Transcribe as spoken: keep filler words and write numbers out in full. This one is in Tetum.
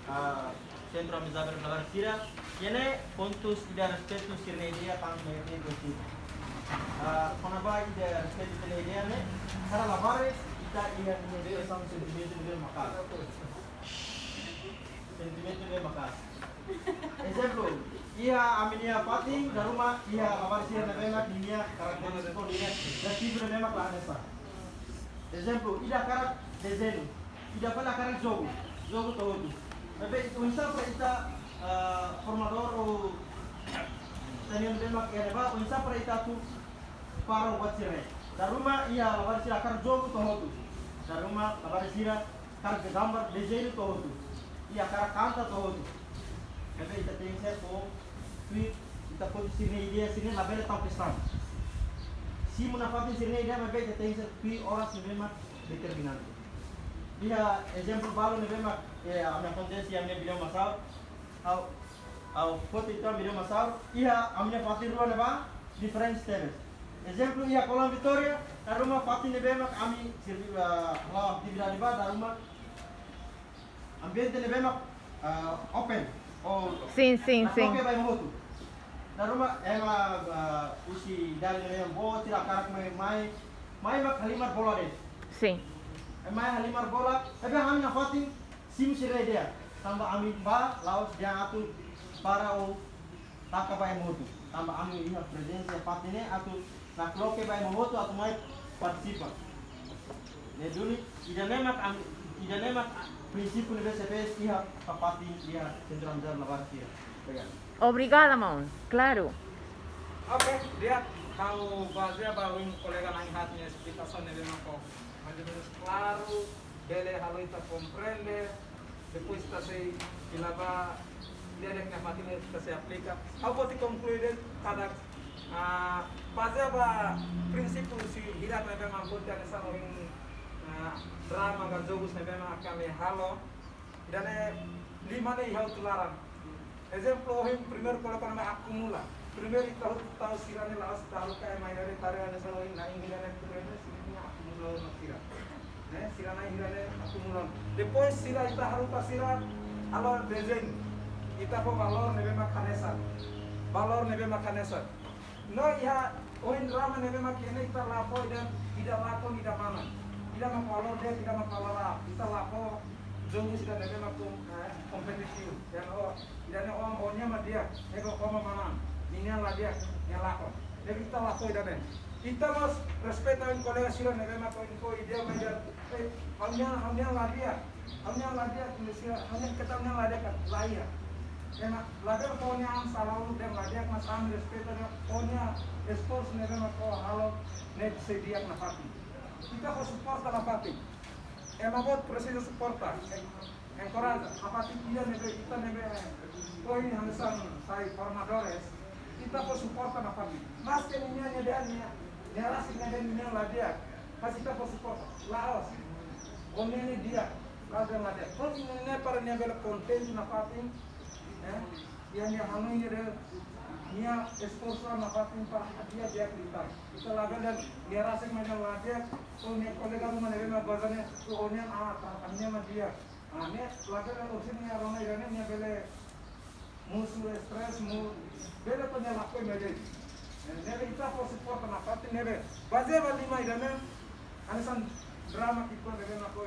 Ah, Sentru Amizade Labarik sira, iha ne'e pontu ida respeitu sira-nia ideia tanba ne'e itu. Ah, kona-ba ida respeitu sira-nia ideia ne'e, kada labarik ita iha nia espresaun sentimentu ne'ebé maka'as. Sentimentu ne'ebé maka'as. Ezemplu, iha ami-nia fatin, dala ruma iha labarik sira ne'ebé mak ninia karakterístika, ninia atrativu ne'ebé mak la hanesan. Ezemplu, ida hakarak dezeñu, ida fali hakarak jogu, jogu to'o hotu. Maibé oinsá para ita, ah, formadór ou senior ne'ebé mak iha ne'ebá, oinsá para ita atu para buat sira-ne'e. Dala ruma iha labarik sira hakarak jogu to'o hotu. Dala ruma labarik sira hakarak gambar, dezeñu to'o hotu. Iha hakarak kanta to'o hotu. Maibé ita tenke ser ko tuir, ita foti sira-nia ideia, sira-ne'e labele tau kestaun. Simu nafatin sira-nia ideia, maibé ita tenke ser tuir oras ne'ebé mak determinante. Iha ezemplu balu ne'ebé mak, eh, ami akontese iha ami-nia Bilhão Massauro. Ha'u, ha'u foti ita Bilhão Massauro. Iha ami-nia fatin rua ne'ebá, diferente tebes. Ezemplu, iha Kolon Vitória, dala ruma fatin ne'ebé mak ami servi-, ah, halo atividade ba, dala ruma ambiente ne'ebé mak, ah, open. Ou Sin, sin, sin. nakloke ba ema hotu. Dala ruma ema, ah, husi idade ne'ebé boot, sira hakarak mai, mai, mai mak halimar bola de'it. Sin. Ema mai halimar bola, maibé ami nafatin simu sira-nia ideia. Tanba ami ba, la'ós dehan atu para ou taka ba ema hotu. Tanba ami iha prezensa iha fatin ne'e atu nakloke ba ema hotu atu mai partisipa. Ne'e duni, ida-ne'e mak am-, ida-ne'e mak prinsípiu ne'ebé C P S iha ba fatin iha Sentru Amizade Labarik sira. Obrigadu. Obrigada, maun. Klaru. Oke, di'ak, ha'u bazeia ba ohin kolega na'in-haat nia esplikasaun ne'ebé mak ho mais ou menos klaru, bele halo ita komprende, depois ita sei fila ba, di'ak, di'ak, nafatin ita sei aplika. Ha'u foti konklui de'it katak, ah, bazeia ba prinsípiu husi hirak ne'ebé mak foti hanesan ohin, ah, drama ka jogus ne'ebé mak ami halo. Ida-ne'e lima ne'e iha hotu laran. Ezemplu, ohin primeiru koloka ne'e akumula. Primeiru ita hotu tau sira ne'e la'ós ita haruka ema ida-ne'e tare hanesan ohin na'in hira ne'e tuur ne'e sira ne'e akumula ona sira. Ne'e, sira na'in hira ne'e akumula. Depois sira ita haruka sira halo dezeñu. Ita fó valór ne'ebé mak hanesan. Valór ne'ebé mak hanesan. No iha ohin drama ne'ebé mak iha ne'e ita la fó ida, ida lakon ida manan. Ida mak valór de'it, ida mak valór aat. Ita la fó jogu sira ne'ebé mak kom-, eh, kompetitivu. Dehan o, ida-ne'e o, o-nia mak di'ak, ne'ebé o mak manan. Ninia la di'ak, nia lakon. Ne'ebé ita la fó ida-ne'e. Ita mós respeita ohin kolega sira ne'ebé mak ohin fó ideia mai dehan, eh, ha'u-nia, ha'u-nia la di'ak. Ha'u-nia la di'ak, ne'e sira, ha'u-nia keta ha'u-nia la di'ak, la iha. Ema, labele fó nia an sala uluk dehan la di'ak, mas ami respeita dehan o-nia esforsu ne'ebé mak o halo ne'e sei di'ak nafatin. Ita fó suporta nafatin. Ema boot presiza suporta. En-, enkoraja. Nafatin ida ne'ebé, ita ne'ebé, eh, ohin hanesan sai formadores. Ita fó suporta nafatin. Maske ninia, nia dehan nia, nia rasik nia dehan nia la di'ak. Mas ita fó suporta. La'ós. O-nia ne'e di'ak. La'ós dehan la di'ak. Prontu, nia, nia para nia bele kontente nafatin. Eh? Nia, nia hanoin nia dehan, nia esforsu nafatin para hadi'a di'ak liután. Ita labele dehan nia rasik mak dehan la di'ak. Ou nia kolega ruma ne'ebé mak goza ne'e, ou nia, ah, ta, nia mak di'ak. Ah, ne'e labele, orsida nia rona ida-ne'e, nia bele mosu stres, mo-, bele to'o nia lakohi mai de'it. Eh, ne'ebé ita fó suporta nafatin ne'ebé. Bazeia ba lima ida-ne'e, hanesan drama ki'ikoan ne'ebé mak o